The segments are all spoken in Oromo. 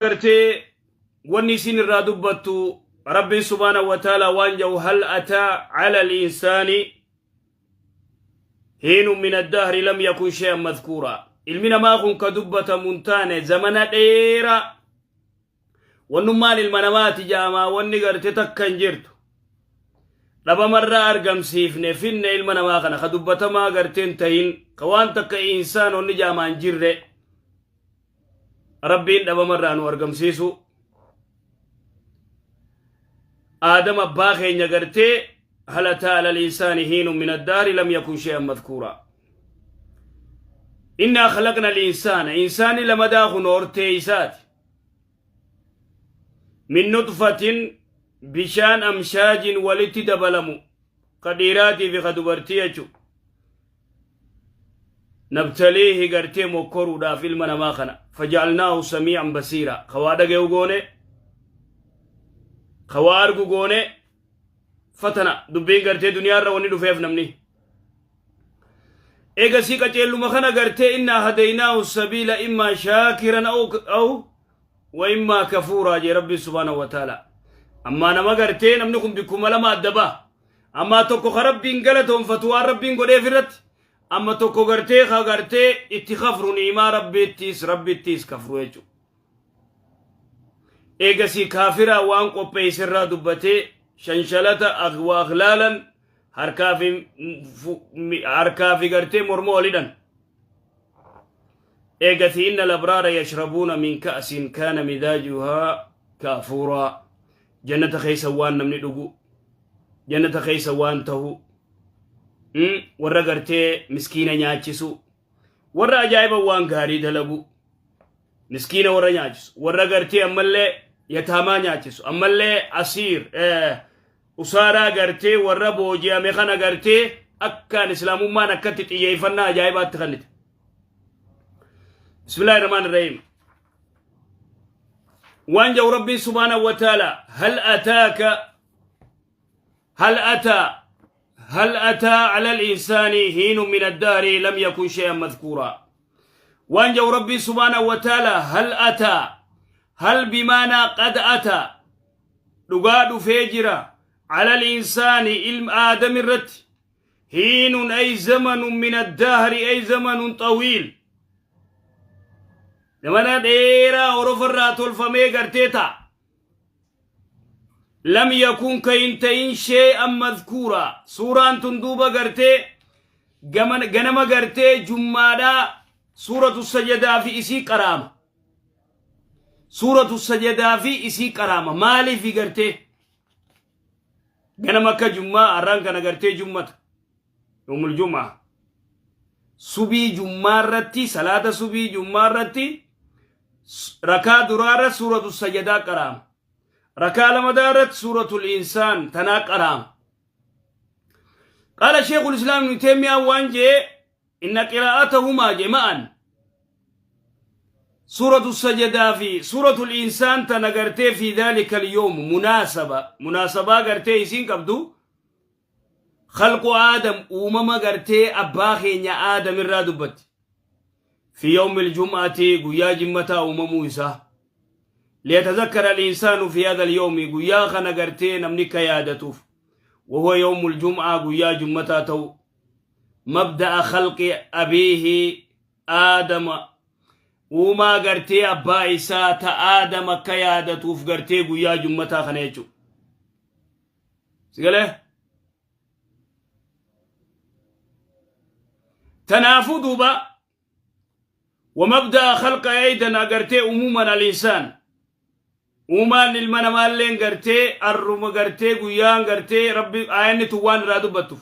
Gartee wanni isin irraa dubbattu, Rabbiin subhaanahu wa ta'ala waan jedhu: هل أتى على الإنسان حين من الدهر لم يكن شيئا مذكورا. Ilmi namaa kun ka dubbatamu hin taane zamana dheeraa, wannummaan ilma namaati jaamaa wanni garte takka hin jirtu. Dhabamarraa argamsiifne finne ilma namaa kana ka dubbatamaa gartee hin tahin, ka waan takka insaan wanni jaamaa hin jirre. Rabbiin dhabamarraa nu argamsiisu. Aadam abbaa keenya gartee هل أتى على الإنسان حين من الدهر لم يكن شيئا مذكورا. إنا خلقنا الإنسان, إنسان lamadaa kun hortee isaati, من نطفة, bishaan أمشاج walitti dabalamu, ka dhiiraatii fi ka dubartii jechu. نبتليه, gartee mokkoruudhaaf ilma namaa kana. فجعلناه سميعا بصيرا, ka waa dhagayu goone, ka waa argu goone. Fatana dubbiin gartee duniyaarra wanni dhufeef namni eegasii qaceelluma kana gartee. إنا هديناه السبيل إما شاكرا أو وإما كفورا jee Rabbi subhaanahu wa ta'ala. Ammaa nama gartee namni kun bikkuma lama adda ba'a. Ammaa tokko ka Rabbiin galatoonfatu waan Rabbiin godheef irratti, amma tokko gartee ka gartee itti kafru, ni'imaa Rabbiittiis kafru jechuudha. Eegasii kaafiraa waan qopheessirraa dubbatee, shanshalata وأغلالا, harkaa fi gartee morma olidhan. Eegasii إن الأبرار يشربون من كأس كان مزاجها كافورا. Jannata keessa waan namni dhugu, jannata keessa waan tahu, warra gartee miskiina nyaachisu, warra ajaa'iba waan gaarii dalagu, miskiina warra nyaachisu, warra gartee ammallee yataamaa nyaachisu, ammallee أسير usaaraa gartee warra booji'ame kana gartee akkaan islaamummaan akkatti xiyyeeffannaa ajaa'ibaatti kennite. بسم الله الرحمن الرحيم. Waan jedhu Rabbiin subhaanahu wa ta'ala: هل أتاك هل أتى هل أتى على الإنسان حين من الدهر لم يكن شيئا مذكورا. Waan jedhu Rabbiin subhaanahu wa ta'ala: هل أتى, هل بمعنى قد أتى, dhugaa dhufee jira, على الإنسان, ilm aadam irratti, حين أي زمن, من الدهر أي زمن طويل, zamana dheeraa orofarraa tolfamee gartee ta'a, لم يكن, ka hin ta'in, شيئا مذكورا. Suuraan tun duuba gartee ganama gartee jummaadhaa suuratu sajadaa fi isii qaraama, suuratu sajadaa fi isii qaraama. Maaliifi gartee ganama akka jummaa har'aan kana gartee jummata, يوم الجمعة, subii jummaa irratti, salaata subii jummaa irratti, rakaa duraarra suuratu sajadaa qaraama, rakaa lamadaa irratti suuratu الإنسان tanaa qaraama. قال شيخ الإسلام ابن تيمية waan jee: إن قراءتهما جمعا, سورة السجدة في سورة الإنسان tana gartee, في ذلك اليوم مناسبة, مناسبة gartee isiin qabdu, خلق آدم, uumama gartee abbaa keenya Aadam irraa dubbatti, في يوم الجمعة, guyyaa jimmataa uumamuu isaa, ليتذكر الإنسان في هذا اليوم, guyyaa kana gartee namni ka yaadatuuf, وهو يوم الجمعة, guyyaa jummataa ta'u, مبدأ خلق أبيه آدم, uumaa gartee abbaa isaa ta Aadam akka yaadatuuf gartee guyyaa jummataa kana jechuudha. Sigalee? Tanaafuu duuba ومبدأ خلق أيضا gartee umuman الإنسان, uumaan ilma namaalleen gartee arruma gartee guyyaan gartee Rabbi aayanni tun waan irraa dubbattuuf,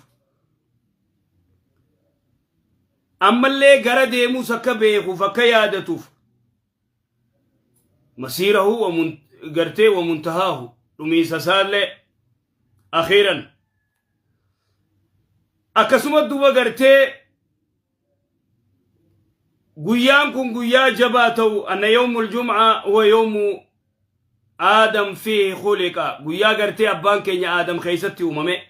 ammallee gara deemuus akka beekuuf, akka yaadatuuf, مصيره gartee ومنتهاه, dhumiinsa isaallee, أخيرا. Akkasuma duuba gartee guyyaan kun guyyaa jabaa ta'u, أن يوم الجمعة هو يوم آدم فيه خلق, guyyaa gartee abbaan keenya Aadam keeysatti uumame,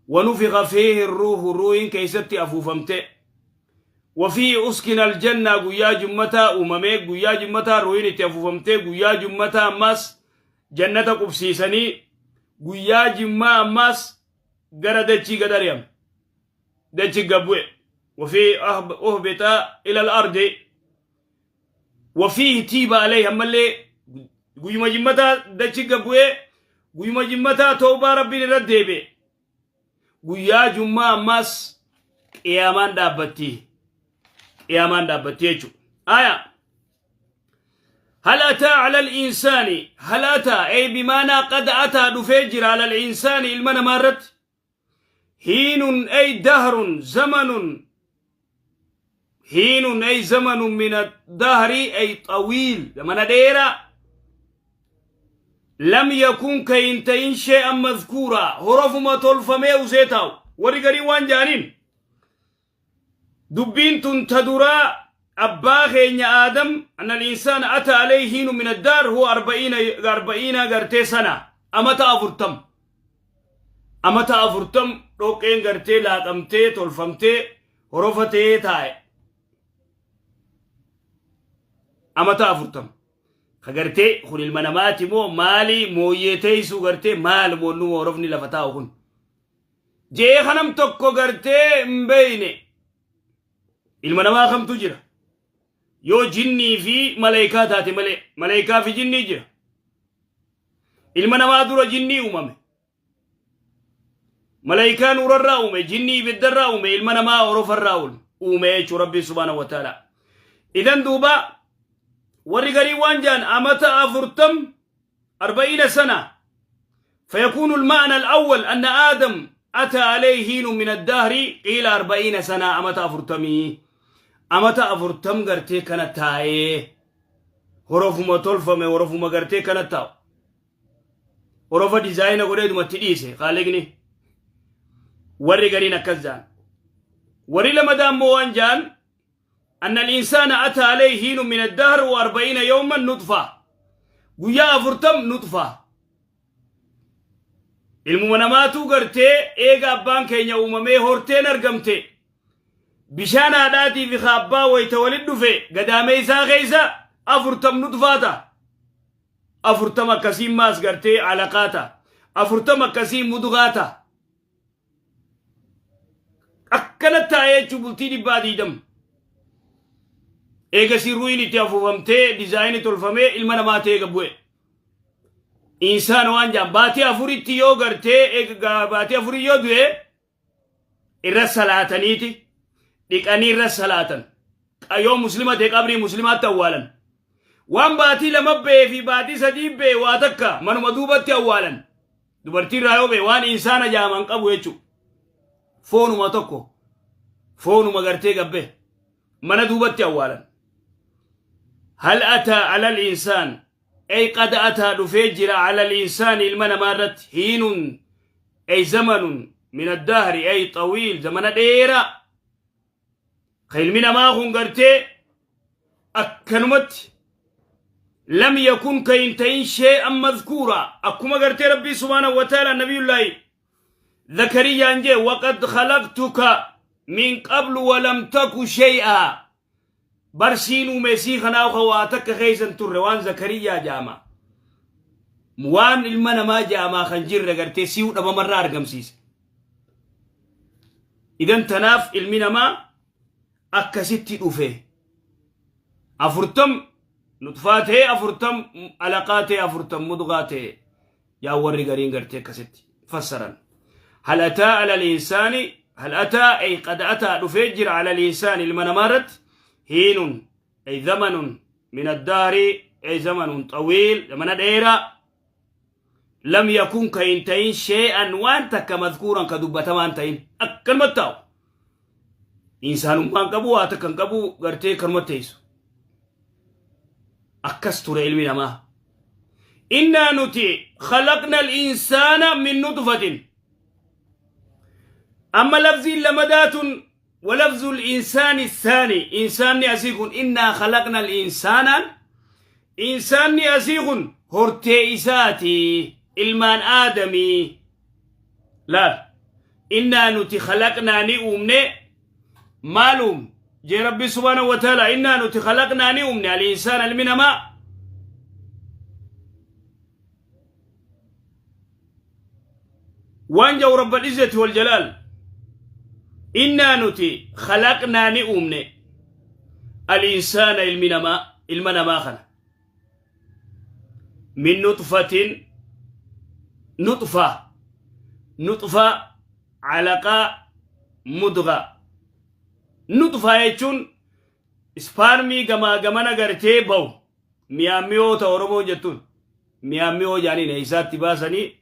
ونفخ فيه الروح, ruuhin keeysatti afuufamte. Wafii uskina aljannaa, guyyaa jummataa uumamee, guyyaa jummataa ruuhin itti afuufamtee, guyyaa jummataa ammaas jannata qubsiisanii, guyyaa jimmaa ammaas gara dachii gad ari'ame, dachi gad bu'e. Wafii uhbita ila al-ardi wafiihi tiiba alayhi. Ammallee guyyuma jimmataa dachi gad bu'ee, guyyuma jimmataa tawbaa Rabbiin irra deebi'e. Guyyaa jummaa ammaas qiyaamaan dhaabbatti, qiyaamaan dhaabbatti jechuudha. Aya, هل أتى على الإنسان، هل أتى أي بمعنى قد أتى، dhufee jira، على الإنسان ilma namaarratti، حين أي دهر، زمن، حين أي زمن من الدهر أي طويل، زمن dheeraa، لم يكن ka hin ta'in شيئا مذكورا، horofuma tolfamee usee taa'u. Warri garii waan jaaniin, dubbiin tun ta duraa abbaa keenya Aadam, أن الإنسان أتى عليه حين من الدهر هو 40، 40 gartee sana amata 40, amata 40 dhoqqeen gartee laaqamtee tolfamtee horofatee taa'e. Amata 40 ka gartee kun ilma namaati moo maali, mooyyee teessuu gartee maal moonnuu horofni lafa taa'u kun jee kanam tokko gartee hin beeyne. Ilma namaa kamtu jira yoo jinnii fi maleekaa taate malee? Maleekaa fi jinnii jira. Ilma namaa dura jinnii uumame. Maleekaa nuurarraa uume, jinnii ibiddarraa uume, ilma namaa horofarraa uume jechuu Rabbiin سبحانه وتعالى. Idan duuba warri garii waan jaan amata 40, 40 سنة. فيكون المعنى الأول أن آدم أتى عليه حين من الدهر قيل 40 سنة، amata 40, amata 40 gartee kana taa'ee horofuma tolfame, horofuma gartee kana taa'u, horofa dizaayina godheedumatti dhiise kaaliqni. Warri gariin akkas jaan. Warri lamadaa immoo waan jaan, أن الإنسان أتى عليه حين من الدهر و40 يوما نطفة، guyyaa 40 نطفة. Ilmuma namaatu gartee eega abbaan keenya uumamee horteen argamte. Bishaan haadhaatii fi abbaa wayita walit dhufe gadaamee isaa keessa 40 nutfaata, 40 akkasii maas gartee alaqaata, 40 akkasii mudgaata. Akkana taa'ee jechuu bultii 120. Eegasii ruuyin itti afuufamtee dizaayinii tolfamee ilma namaa ta'ee bu'e. Insaan waan jaan baatii 4tti yoo gartee baatii 4 yoo du'e irra salaataniiti dhiqanii irra salaatan. Yoo Muslima ta'e qabrii Muslimaatti awwaalan. Waan baatii 2 ba'ee fi baatii 3 ba'e waa takka manuma duubatti awwaalan. Dubartii irraa yoo ba'e waan insaana jaaman qabu jechuudha. Foonuma tokko, foonuma gartee gabbe mana duubatti awwaalan. هل أتى على الإنسان أي قد أتى، dhufee jira، على الإنسان ilma namaarratti، حين أي زمن من الدهر أي طويل، zamana dheeraa ka ilmi namaa kun gartee akkanumatti لم يكن ka hin ta'in شيئا مذكورا. Akkuma gartee Rabbii سبحانه وتعالى nabiyullaahi Zakariyaan jee: وقد خلقتك من قبل ولم تك شيئا. Barsiin uume sii kanaa waa takka keeysan turre. Waan Zakariyaa jaama, waan ilma namaa jaamaa kan jirre gartee si'uu dhabamarraa argamsiise. Idan tanaaf ilmi namaa akkasitti dhufe, 40 nutfaa ta'e, 40 alaqaa ta'e, 40 mudgaa ta'e. Yaa warri gariin gartee akkasitti fassaran. هل أتى على الإنسان، هل أتى أي قد أتى، dhufee jira، على الإنسان ilma namaarratti، حين أي زمن من الدهر أي زمن طويل، zamana dheeraa، لم يكن ka hin ta'in شيئا waan takka مذكورا ka dubbatamaan ta'in, akkanumatti taa'u, insaanummaan qabu, waa takka hin qabu, gartee kanumatti teessu. Akkas ture ilmi namaa. إنا nuti خلقنا الإنسان من نطفة. Amma lafziin lamadaatun ولفظ الإنسان الثاني، إنسان أسيكun إنا خلقنا الإنسان، إنسان أسيكun hortee isaati, ilmaan Aadamii laal. إنا nuti خلقنا ni uumne. Maalum Jee Rabbi subhaanahu wa ta'ala, innaa nuti khalaqnaa ni uumne al-insaana ilmi namaa waan ja'u Rabbal izzati wal jalaal, innaa nuti khalaqnaa ni uumne al-insaana ilmi namaa, ilma namaa kana min nutfatin, nutfa, nutfa, calaqaa, mudgaa. Nutfaa jechuun ispaarmii gamaa gamana gartee bahu, mi'aammi'oo ta Oromoon jettuun mi'aammi'oo jaaniin eessaatti baasanii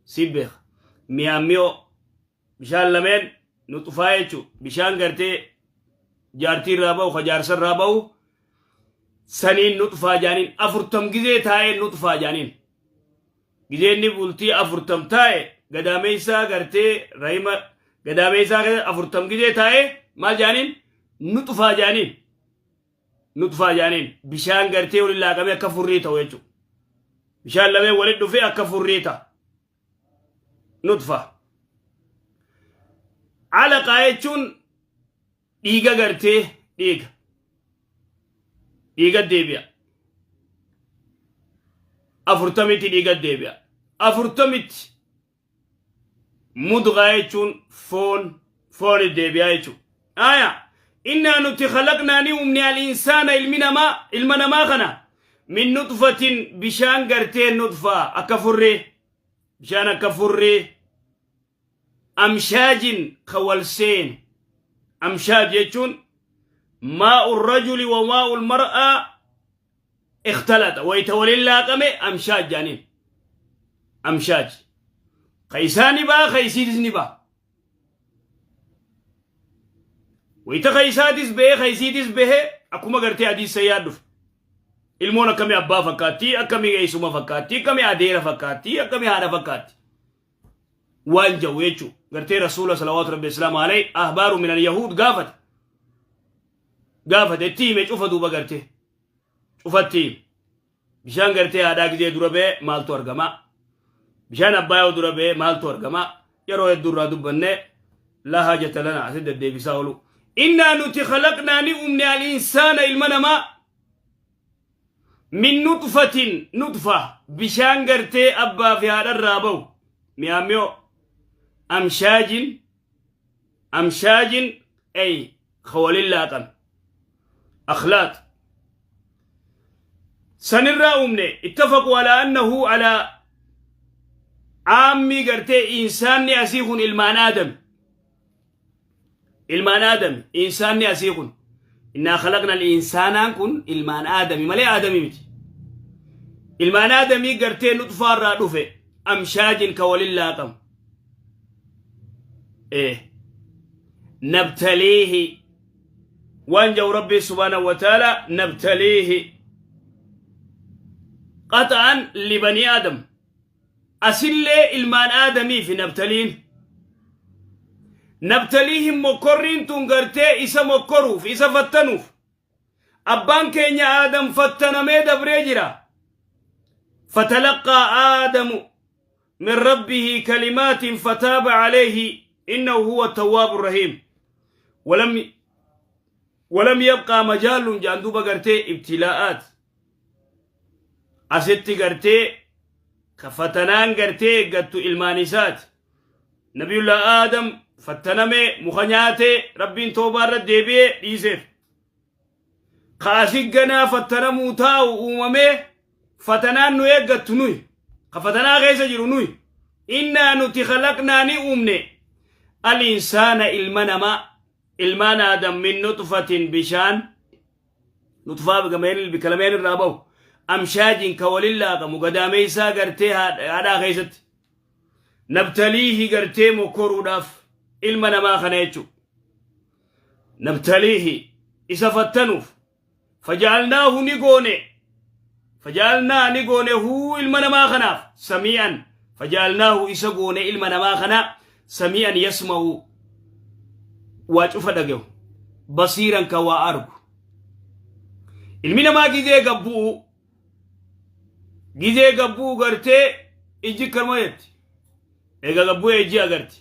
si beeka. Mi'aammi'oo bishaan lameen nutfaa jechuun bishaan gartee jaartii irraa bahu, ka jaarsa irraa bahu saniin nutfaa jaaniin. 40 gizee taa'ee nutfaa jaaniin. Gizee inni bultii 40 taa'e gadaameessaa gartee rahima gadaameessaa keessa 40 gizee taa'e maal jaaniin? Nutfaa jaaniin. Nutfaa jaaniin bishaan gartee waliin laaqamee akka furrii ta'u jechuudha. Bishaan lameen walitti dhufee akka furrii ta'a. Nutfaa. Alaqaa jechuun dhiiga gartee dhiiga. Dhiiga deebi'a. 40tti dhiiga deebi'a. 40tti mudgaa jechuun foon, fooni deebi'a jechuudha. Aya, innaa nuti khalaqnaa ni uumne al-insaana ilmi namaa, ilma namaa kana min nutfatin bishaan gartee nutfaa akka furrii, bishaan akka furrii, amshaajin ka wal seenu. Amshaaj jechuun maa'u rajuli wa maa'u mar'aa ikhtalata, wayita waliin laaqame amshaaj jaaniin. Amshaaj ka isaa ni ba'a, ka isiitis ni ba'a. Wayita ka isaatis bahee ka isiitis bahee akkuma gartee hadiisa sayyaa dhufe. Ilmoon akkamii abbaa fakkaatti, akkamii eessuma fakkaatti, akkamii adeera fakkaatti, akkamii haadha fakkaatti waan ja'u jechuu. Gartee Rasuula salawaatu rabbi islaamu alayhi ahbaaru min alyahuud gaafate, gaafate, itti hime cufa. Duuba gartee cufatti hime. Bishaan gartee haadhaa gizee dura ba'e maaltu argama? Bishaan abbaa yoo dura ba'e maaltu argama? Yeroo hedduu irraa dubbanne, laa haajata lana asi deddeebisaa oolu. Innaa nuti khalaqnaa ni uumne al-insaana ilma namaa min nutfatin, nutfa bishaan gartee abbaa fi haadharraa bahu, mi'aammi'oo, amshaajin, amshaajin ay ka walin laaqame, akhlaaq sanirraa uumne. Ittafaqu alaa annahu alaa aammii gartee insaanni asii kun ilmaan Aadami, ilmaan Aadami insaanni asii kun. Innaa khalaqna al-insaanaan kun ilmaan Aadami malee Aadami miti. Ilmaan Aadamii gartee nutfaa irraa dhufe, amshaajin ka walin laaqamu. Nabtaliihi waan jedhu Rabbii subhaanahu wa ta'ala, nabtaliihi qaxa'an libanii Aadam. Asillee ilmaan Aadamii fi nabtaliin. Nabtaliihin mokkorriin tun gartee isa mokkoruuf, isa fattanuuf. Abbaan keenya Aadam fattanamee dabree jira. Fatalaqqaa Aadamu min rabbihi kalimaatin fataaba alayhi innahu huwa tawwaabu rahiim. Walam yabqaa majaalun jaan. Duuba gartee ibtilaa'aat asitti gartee ka fatanaan gartee eeggattu ilmaan isaati. Nabiyullah Aadam fattanamee muka nyaatee Rabbiin toobaa irra deebi'ee dhiiseef. Ka asi ganaa fattanamuu taa'u uumamee fatanaan nu eeggattu nuyi. Ka fatanaa keessa jiru nuyi. Innaa nuti khalaqnaa ni uumne al-insaana ilma namaa, ilmaan Aadam min nutfatin bishaan nutfaa gameen bikka lameen irraa bahu, amshaajin ka walin laaqamu gadaameessaa gartee haadhaa keessatti. Nabtaliihi gartee mokkoruudhaaf ilma namaa kana jechuudha. Nabtaliihi isa fattanuuf. Faja'alnaahu ni goone, faja'alnaa ni goone huu ilma namaa kanaaf samii'an, faja'alnaahu isa goone ilma namaa kana samii'an yasma'u waa cufa dhagahu, basiiran ka waa argu. Ilmi namaa gizee gabbu'u, gizee gabbu'u gartee ijji kanuma jetti. Eega gabbu'e ijji agarti,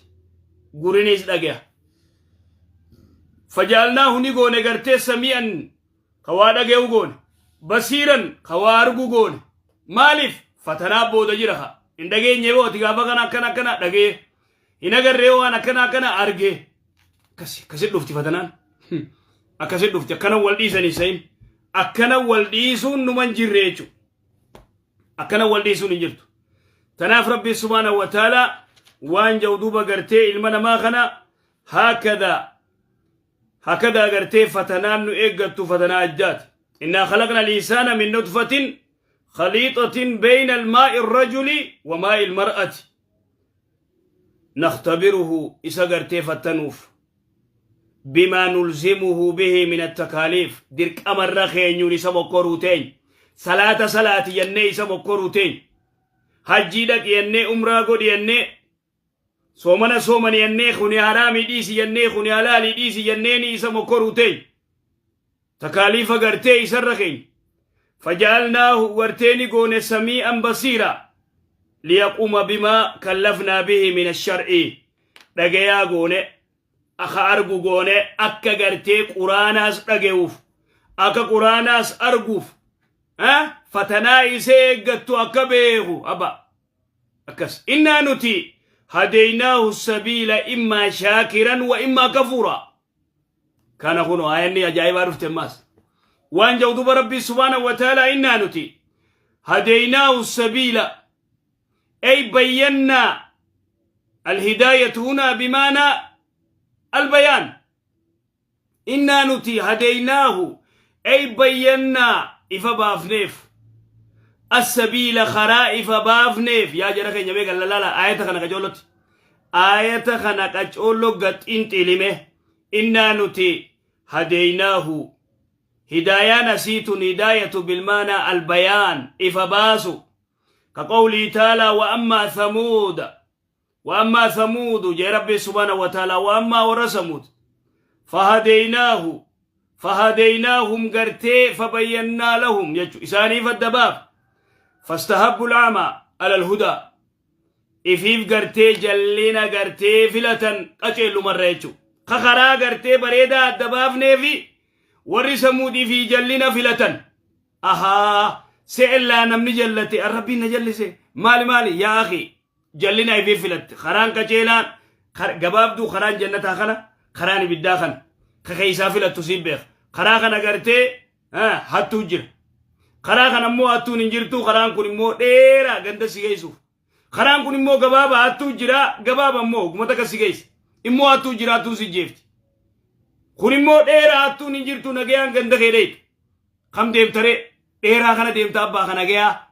gurinis dhagaya. Fajaalnaahu ni goone gartee sami'an ka waa dhaga'u goone. Basiiran ka waa argu goone. Maaliif? Fatanaa booda jira ka. Hin dhageenye yoo ati gaafa kana akkana akkana dhagee. Hin agarree waan akkana akkana argee. Akkasi akkasi dhufti fatanaan. Akkasi dhufti akkana wal dhiisanii sayin. Akkana wal dhiisuun numan jirre jechuudha. Akkana wal dhiisuun hin jirtu. Tanaaf Rabbi subhaanahu wa ta'ala waan jedhu duuba gartee ilma namaa kana haakada hakadaa gartee fatanaan nu eeggattu fatanaa ajjaati. Innaa khalaqna al-insaana min nutfatin khaliixatin bayna al-maa'i ar-rajuli wa maa'i al-mar'ati. Nakhtabiruhu isa gartee fattanuuf. Bimaa nulzimuhu bihi min at-takaaliif dirqama irra keenyuun isa mokkoruu teenya. Salaata salaati jennee isa mokkoruu teenya. Hajjii dhaqi jennee umraa godhi jennee soomana soomani jennee kuni haraamii dhiisi jennee kuni halaalii dhiisi jenneeni isa mokkoruu teenya. Takaaliifa gartee isarra keenya. Faja'alnaahu gartee ni goone samii'an basiira liyaquuma bimaa kallafnaa bihi min ashar'i dhagayaa goone akka argu goone akka gartee quraanaas dhagayuuf akka quraanaas arguuf fatanaa isee eeggattu akka beeku abba akkas innaa nuti hadeynaahu sabiila immaa shaakiran wa immaa kafuura. Kana kuno aayanni ajaa'ibaa dhufte ammaas. Waan jedhu duba Rabbii subhaanahu wa ta'aalaa innaa nuti hadeynaahu sabiila ay bayyannaa alhidaayatu hunaa bimaanaa albayaan innaa nuti hadeynaahu ay bayyannaa ifa baafneef assabiila karaa ifa baafneef. Yaa jara keenya beekan lalaala aayata kana qacoolotti aayata kana qacoollo gaxinxilime. Innaa nuti hadeynaahu hidaayaan asiitun hidaayatu bilmaanaa albayaan ifa baasu ka qawlii taalaa wa ammaa thamuuda wa ammaa thamuudu jee Rabbi subhaanahu wa ta'aalaa wa ammaa warra Samuud fahadeynaahu fahadeynaahum gartee fabayyannaa lahum jechu isaaniif adda baaf fastahabbu al'amaa ala alhudaa ifiif gartee jallina gartee filatan qaceellumarra jechu ka karaa gartee bareedaa adda baafneefi warri Samuud ifii jallina filatan. Ahaa, se'ellaa namni jallate Rabbiin na jallise maali maali? Yaa akhi, jallina ifii filatte. Karaan qaceelaan gabaabduu karaan jannataa kana, karaan ibiddaa kana ka keessaa filattu siin beeka. Karaa kana gartee hattuu jira, karaa kana immoo hattuun hin jirtu. Karaan kun immoo dheeraa ganda si geessuuf, karaan kun immoo gabaabaa hattuu jira, gabaaba immoo oguma takka si geessa, immoo hattuu jira, hattuun si jeefti. Kun immoo dheeraa hattuun hin jirtu, nagayaan ganda kee dheeyta. Kam deemtaree? Dheeraa kana deemta abbaa kana gayaa.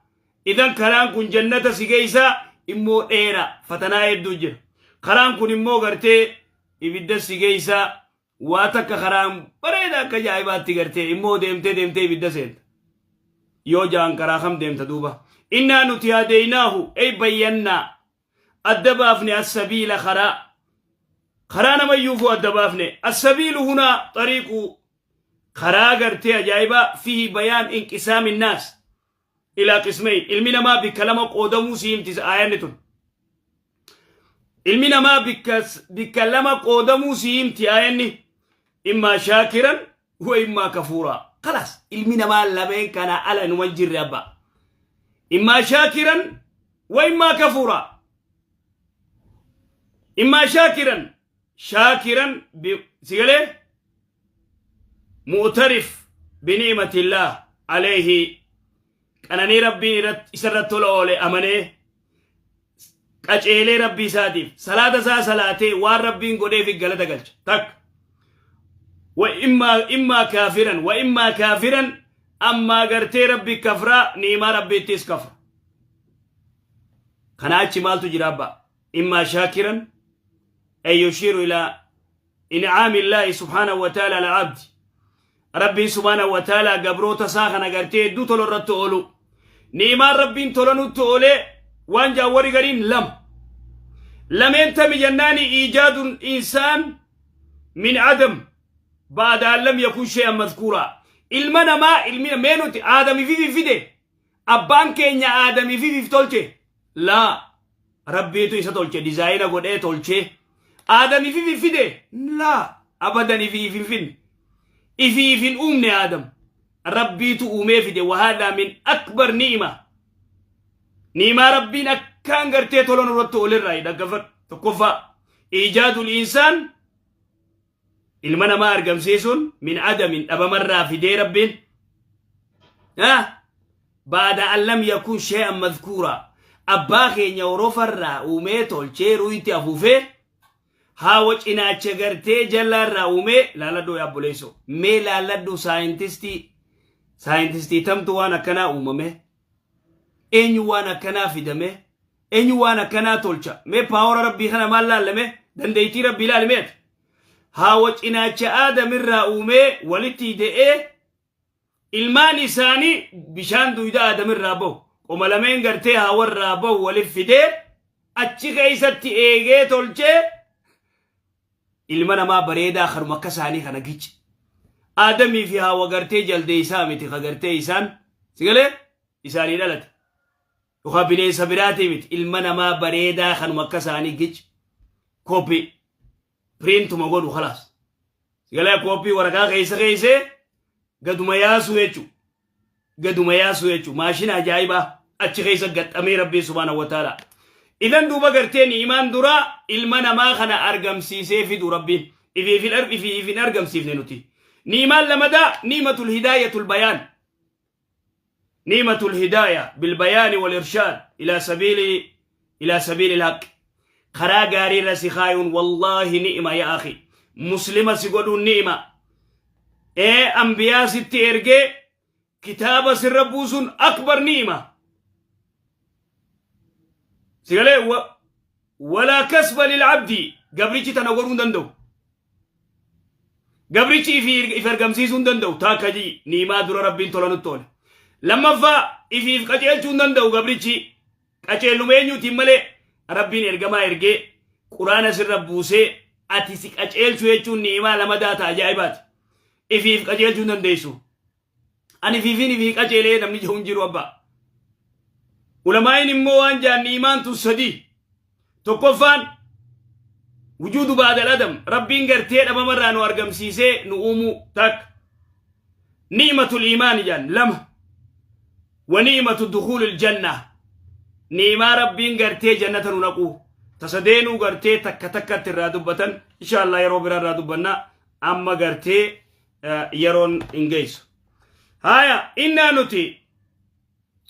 Idan karaan kun jannata si geessa, immoo dheera, fatanaa hedduu jira. Karaan kun immoo gartee ibidda si geessa. Waa takka karaan bareeda akka ajaa'ibaatti gartee immoo deemtee deemtee ibidda seenta. Yoo ja'an karaa kam deemta duuba? Innaa nuti hadeynaahu ey bayyannaa adda baafne assabiila karaa karaa namayyuufuu adda baafne. Assabiilu hunaa xariiqu karaa gartee ajaa'ibaa fihi bayaan inqisaami naas ilaa qismeyn ilmi namaa bikka lama qoodamuu si himti aayanni tun. Ilmi namaa bikka lama qoodamuu si himti aayanni: immaa shaakiran wa immaa kafuuraa. Kalaas, ilmi namaa lameen kana ala inuma hin jirre abba. Immaa shaakiran wa immaa kafuuraa. Immaa shaakiran, shaakiran sigalee mu'tarif bini'matillaah alayhi qananii Rabbiin isarratti tola oole amanee qaceelee Rabbii isaatiif salaata isaa salaatee waan Rabbiin godheef galata galcha takka. Wa immaa kaafiran wa immaa kaafiran ammaa gartee Rabbi kafraa, ni'imaa Rabbiittis kafra. Kana achi maaltu jira abba? Immaa shaakiran ay yushiiru ilaa in'aami illaahi subhaanahu wa ta'ala ala abdi. Rabbiin subhaanahu wa ta'ala gabroota isaa kana gartee hedduu tola irratti oolu. Ni'imaan Rabbiin tola nutti oolee waan jaawwari gariin lama. Lameen tami jennaani iijaadun insaan min adam ba'da an lam yakun shay'an madhkuuraa. Ilma namaa ilmi mee nuti Aadami fifi fide abbaan keenya Aadami fifiif tolche laa Rabbiitu isa tolche, dizaayina godhee tolchee Aadami fifi fide laa. Abadan ifii if hin finne. Ifii if hin uumne Aadam. Rabbiitu uumee fide wahaadhaa min akbar ni'ima. Ni'imaa Rabbiin akkaan gartee tola nurratti oolirraa dhaggeeffadhu. Tokkoffaa iijaadul insaan ilma namaa argamsiisuun min adamin dhabamarraa fidee Rabbiin. Baada an lam yakun shay'an madhkuura. Abbaa keenya horofarraa uumee tolchee ruuyitti afuufee haawa cinaacha gartee jallaarraa uumee laaladhuu yaa obboleessoo. Mee laaladhuu saayintistii saayintistii tamtu waan akkanaa uumame. Eenyu waan akkanaa fidame. Eenyu waan akkanaa tolcha. Mee power rabbii kana maal laallame? Dandeettii rabbii ilaali meeti. Haawa cinaacha aadamirraa uumee walitti hidhe'ee ilmaan isaanii bishaan duyda aadamirraa bahu qoma lameen gartee haawarraa bahu walif fidee achi keessatti eegee tolchee ilma namaa bareedaa kanuma akka isaanii kana gici. Aadamii fi haawa gartee jaldeessaa miti ka gartee isaan sigalee isaanii dhalate. Yookaan bineensa biraatii miti ilma namaa bareedaa kanuma akka isaanii gici. Copy printuma godhu khalaas. Sigalee copy waraqaa keessa keessee gaduma yaasuu jechuudha. Gaduma yaasuu jechuudha. Maashina ajaa'ibaa achi keessa gaxxamee Rabbiin subhaanahu wa ta'ala. Idan duuba gartee ni'imaan duraa ilma namaa kana argamsiisee fidu Rabbiin. Ifiif hin argamsiifne nuti. Ni'imaan lamadaa ni'imatul hidaayatul bayaan. Ni'imatul hidaaya bil bayaani wal irshaad ila sabiili al-haqq. Karaa gaarii irra si kaayuun wallaahi ni'ima yaa akhi. Muslima si godhuun ni'ima. Ee ambiyaa sitti ergee kitaaba sirra buusuun akbar ni'ima. Sigalee walaa kasba lil'abdi gabrichi tana godhuu hin danda'u. Gabrichi if argamsiisuu hin danda'u. Taakka jii ni'imaa dura rabbiin tola nutti oole. Lammaffaa ifiif qajeelchuu hin danda'u gabrichi. Qajeelluma eenyuutiin malee rabbiin ergamaa ergee quraana sirra buusee ati si qajeelchuu jechuun ni'imaa lamadaa ta'a ajaa'ibaati. Ifiif qajeelchuu hin dandeessu. Ani ifiifiin ifii qajeelee namni jiru hin jiru abbaa. Ulamaa'iin immoo waan jaan ni'imaan tun sadii. Tokkoffaan wujuudu ba'dal adam rabbiin gartee dhabamarraa nu argamsiisee nu uumuu takka. Ni'matul iimaani jaan lama. Wa ni'matu dukuulil janna. Ni'imaa rabbiin gartee jannata nu naquu. Tasadeenuu gartee takka takkatti irraa dubbatan insha Allah yeroo biraa irraa dubbanna amma gartee yeroon hin geessu. Haya innaa nuti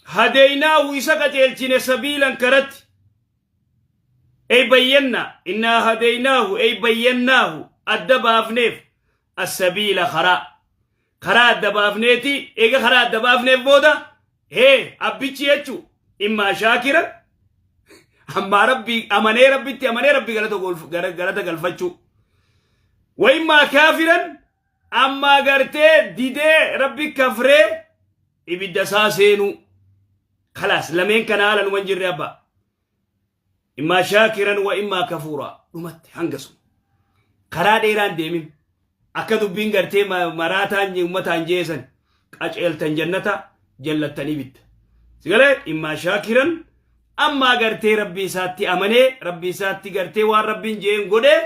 hadeynaahu isa qajeelchine sabiilan karatti ey bayyanna innaa hadeynaahu ey bayyannaahu adda baafneef assabiila karaa karaa adda baafneeti eega karaa adda baafneef booda hee abbichi jechu immaa shaakira ammaa rabbi amanee rabbitti amanee rabbi galata galfachuu wa immaa kaafiran ammaa gartee didee rabbi kafree ibidda isaa seenuu khalaas lameen kana haala numan jirre abbaa immaa shaakiran wa immaa kafuura dhumatti hangasuma karaa dheeraan deemin akka dubbiin gartee maraataan ummataan jeesan qaceeltan jannata jallattan ibidda sigalee immaa shaakiran ammaa gartee rabbii isaatti amanee rabbii isaatti gartee waan rabbiin jeen godhee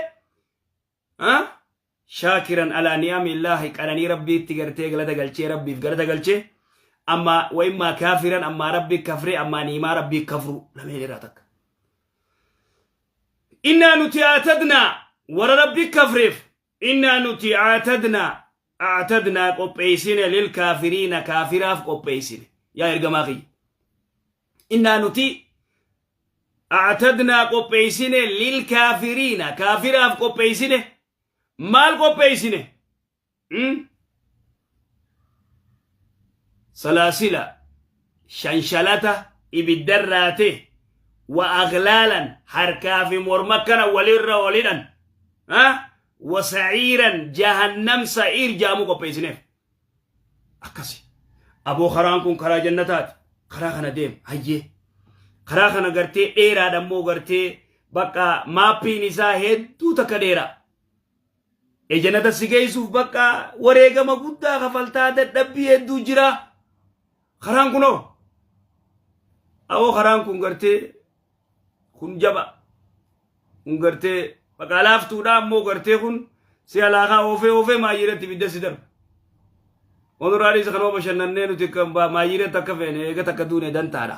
shaakiran alaa ni'amillaahi qananii rabbiitti gartee galata galchee rabbiif galata galchee amma wa immaa kaafiran ammaa rabbi kafree ammaa ni'imaa rabbii kafru lameen irraa takka. Innaa nuti aatadnaa warra rabbi kafreef innaa nuti aatadnaa aatadnaa qopheessine lil kaafiriina kaafiraaf qopheessine yaa ergamaa kiyya. Innaa nuti aatadnaa qopheessine lil kaafiriina kaafiraaf qopheessine maal qopheessine? Salaasila shanshalata ibiddarraa ta'e wa aglaalan harkaa fi morma kana walirra olidhan wa sa'iiran jahannam sa'iir jaamu qopheessineef. Akkasi. Aboo karaan kun karaa jannataati. Karaa kana deem hayyee. Karaa kana gartee dheeraadha immoo gartee bakka maappiin isaa hedduu takka dheeraa. E jannata si geessuuf bakka wareegama guddaa kafaltaa dadhabbii hedduu jira. Karaan kunoo. Aboo karaan kun gartee kun jaba. Kun gartee bakka laaftuudha ammoo gartee kun Si alaakaa oofee oofee maayyiirratti ibidda si darba. Onuraanis kanuma bashannannee nuti maayyiirratti akka feene eega takka duune dantaadha.